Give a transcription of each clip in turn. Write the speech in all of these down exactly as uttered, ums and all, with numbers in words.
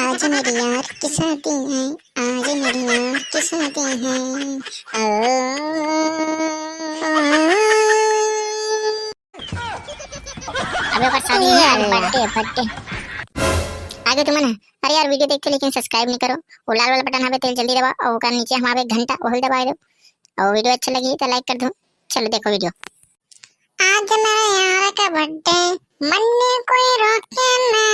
आज मेरी यार की शादी है, आज मेरी यार की शादी है। ओ, अबे ओकर शादी नहीं, आज बर्थडे, बर्थडे। आगे तुमन, अरे यार, वीडियो देख के लेकिन सब्सक्राइब नहीं करो। वो लाल वाला बटन हवे, तेल जल्दी दबा, और ओकर नीचे हमारे घंटा, वही दबा दो। और वीडियो अच्छा लगी तो लाइक कर दो। चलो देखो वीडियो। आज मेरे यार का बर्थडे, मन्ने कोई रोके ना।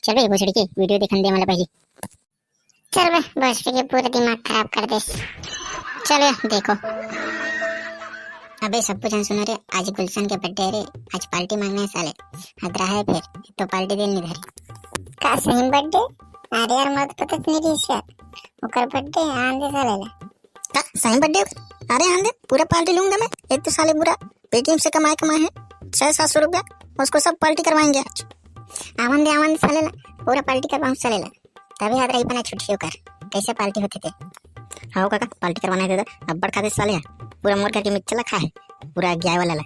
चल बे भोसड़ी के वीडियो देखन दे मला पहली। चल बे भोसड़ी के पूरा दिमाग खराब कर दे। चल बे देखो। अबे सबको जान सुनो रे, आज गुलशन के बर्थडे रे, आज पार्टी मांगना है साले। हदरा है फिर तो पार्टी दे नहीं धरे। का सही बर्थडे? अरे यार, मत पता नहीं रही शायद। ओकर बर्थडे आन दे साले ला। का सही बर्थडे? अरे आन दे, पूरा पार्टी लूंगा मैं। एक तो साले पूरा पेटीएम से कमाए कमाए हैं छह सात सौ रुपया, उसको सब पार्टी करवाएंगे आज। आवन दे, आवन दे साले ला, पूरा पार्टी करवाऊं साले ला। तभी याद रही बना छुट्टियों कर, कैसे पार्टी होते थे। हाँ काका, पार्टी करवाना है दादा, अब्बड़ खाते साले है, पूरा मोर घर के मिर्च ला खा है, पूरा ग्याय वाला ला।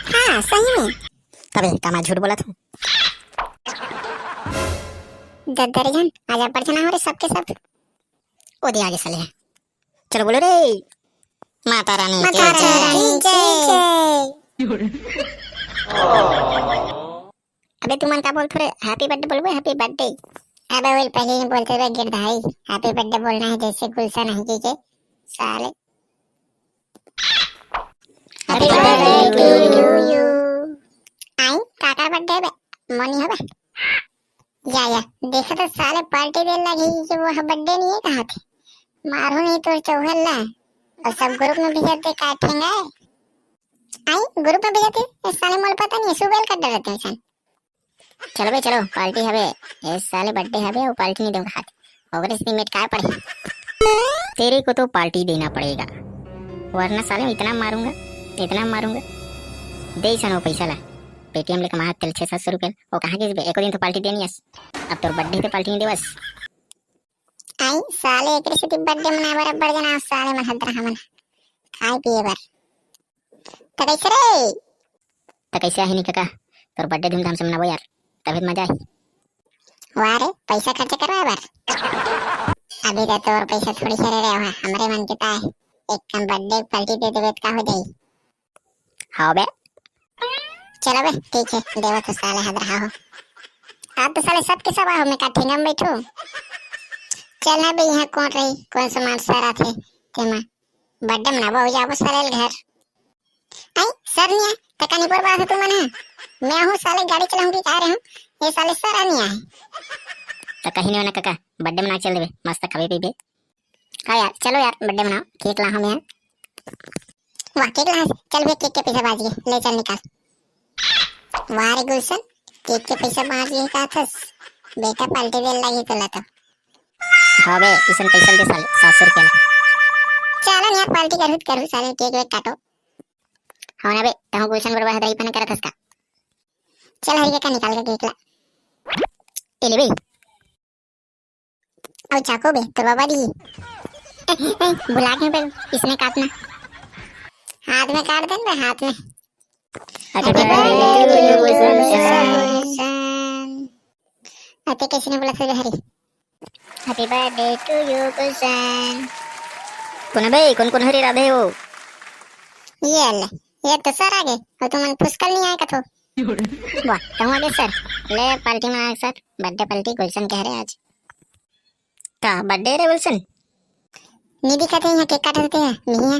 हाँ सही में। तबे का मैं झूठ बोला था? दद्दर जन आज अब्बड़ जना हो रे सबके सब। ओ दे आगे साले है। चलो बोलो रे, माता रानी की जय। अबे तुमन का बोलथो रे? हैप्पी बर्थडे बोलबे, हैप्पी बर्थडे। अबे वही पहले ही बोलते थे गिरधारी, हैप्पी बर्थडे बोलना है जैसे गुलशन है के साले। Happy birthday to you। आई काकर बर्थडे बे, मोनी हबे। या या, देखो तो साले पार्टी दे लगी कि वो बर्थडे नहीं है कहा थे। मारो नहीं तो चौहल ला। और सब ग्रुप में भेजते काटेंगे। आई ग्रुप में भेजते, ये साले मोल पता नहीं सुबेल कर डरते हैं सन। चलो बे चलो, पार्टी हवे। ये साले बर्थडे हवे, वो पार्टी नहीं दूंगा हाथ। ओकरे से मेट काय पड़े। तेरे को तो पार्टी देना पड़ेगा, वरना साले इतना मारूंगा, इतना मारूंगा। दे सन वो पैसा ला, पेटीएम ले कमा तेल छह सात सौ रुपया। वो कहाँ गिस बे? एको दिन तो पार्टी देनी अस, अब तोर बर्थडे पे पार्टी नहीं देवस। आई साले एकरे सेती बर्थडे मनाए बर अब्बड़ जना साले मन हदरा हमन खाए पिए बर। त कैसे रे? त कैसे आही नी कका, तोर बर्थडे धूमधाम से मनाबो यार, तभी मजा आही। वाह रे, पैसा खर्चा करवाए बर? अभी तो तोर पैसा थोड़ी सरे रे, वहाँ हमरे मन के ताए एक कन बर्थडे पार्टी दे देबे त का हो जाई? हाँ बे। चलो बे, ठीक है, देवत हो साले हद रहा हो। आप तो साले सबके सब आओ, मैं का ठेंगा में बैठू? चल ना बे, यहाँ कौन रही, कौन सा मार सर आथे, तेमा बर्थडे मनाबो हो जाबो साले ल घर। आई सर नहीं है, तका नहीं पर बात हो तुम ना। मैं हूँ साले गाड़ी चलाऊंगी कह रहे हूँ, ये साले सर नहीं आए। तो कहीं नहीं होना काका, बर्थडे मना चल देबे, मस्त खाबे पीबे। हाँ यार, चलो यार, बर्थडे मनाओ, केक ला हूँ मैं। वाह, केक ला, चल बे, केक के पैसा बाज गए, ले चल निकाल। वाह रे गुलशन, केक के पैसा बाज गए का थस? बेटा पार्टी दे लगी तोला तो। हाँ बे, इसन पैसा दे साले, सात सौ रुपया ला। चलो यार, पार्टी करू, करू साले, केक वेक काटो। हाँ ना बे, तहु गुलशन बरवा हदराई पना करत हस का? चल हरी काका निकाल के केक ला। ए ले बे। अब चाकू बे, तोर बाबा दी। ए, ए, भुला के बे, इसने काटना। हाथ में काट दे बे, हाथ में। Happy birthday to you, गुलशन। अते कैसे नहीं बोला था हरी? Happy birthday to you, गुलशन। कौन बे, कौन कौन हरी राधे हो? ये ले, ये तो सर आ गए, और तुमन पुष्कर नहीं आए कथो। वाह, कहूँ आगे सर, ले पार्टी में आए सर, बर्थडे पार्टी गुलशन कह रहे आज। का बर्थडे रे गुलशन? नहीं दिखाते हैं, केक काट देते हैं, नहीं है।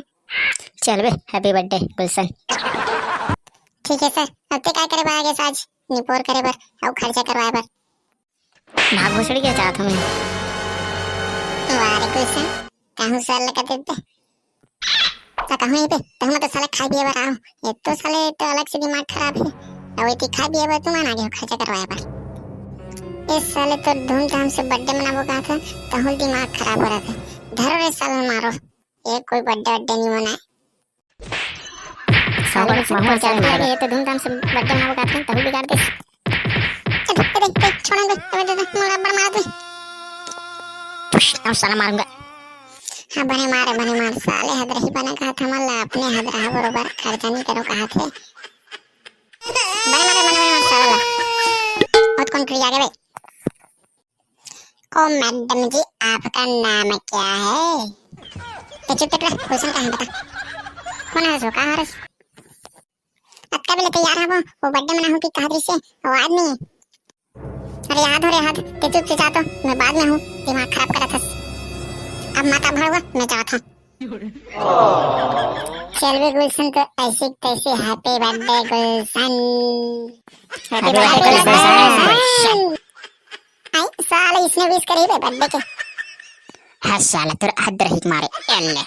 चल बे, हैप्पी बर्थडे गुलशन। ठीक है सर, अब ते काय करे बर आगे आज? निपोर करे बर, और खर्चा करवाए बर। भाग भोसड़ी के चाहत हूँ मैं। वाह रे गुलशन, कहूँ सर लगा देते। ता कहूँ नहीं पे, तहु तो साले खाए पिए बर आओ। ये तो साले तो अलग से दिमाग खराब है। अब इतनी खाए पिए बर तुम आना गए हो खर्चा करवाए बर। इस साले तो धूमधाम से बर्थडे मनाबो कहा था, तहु दिमाग खराब हो रहा था। धरो रे साले मारो, ये कोई बर्थडे वड्डे नहीं मनाए। साले माहौल चालू हो गया। ये तो धूमधाम से बर्थडे मनाबो कहा था, तहु बिगाड़ दे। ए, ए, ए, छोड़ेंगे, ए, ए, ए, मोला बड़ मार दे। अब साला मारूंगा। हाँ, बने मारे, बने मार, साले हद रही बना कहा था, मन ला अपने हद रहा बरोबर, खर्चा नहीं करो कहा थे। बने मारे, बने, बने मार, साला ला। नौकरी आ गए भाई। ओ मैडम जी, आपका नाम क्या है? ए, चुप, चुप रह, गुलशन का है, बता। कौन है वो, का हरस? अतका बेले तैयार है वो, वो बर्थडे मनाहूं कि कहत रहिसे, वो आदमी। अरे याद हो रे याद, ते चुप से जा तो, मैं बाद में हूँ, दिमाग खराब करत हस। अब माता भड़वा, मैं जात हूँ। चल बे गुलशन, तो ऐसे तैसे happy birthday गुलशन। Happy birthday गुलशन। आई साला, इसने wish करी बे बर्थडे के। हाँ साला, तोर हद रही मारे, एले।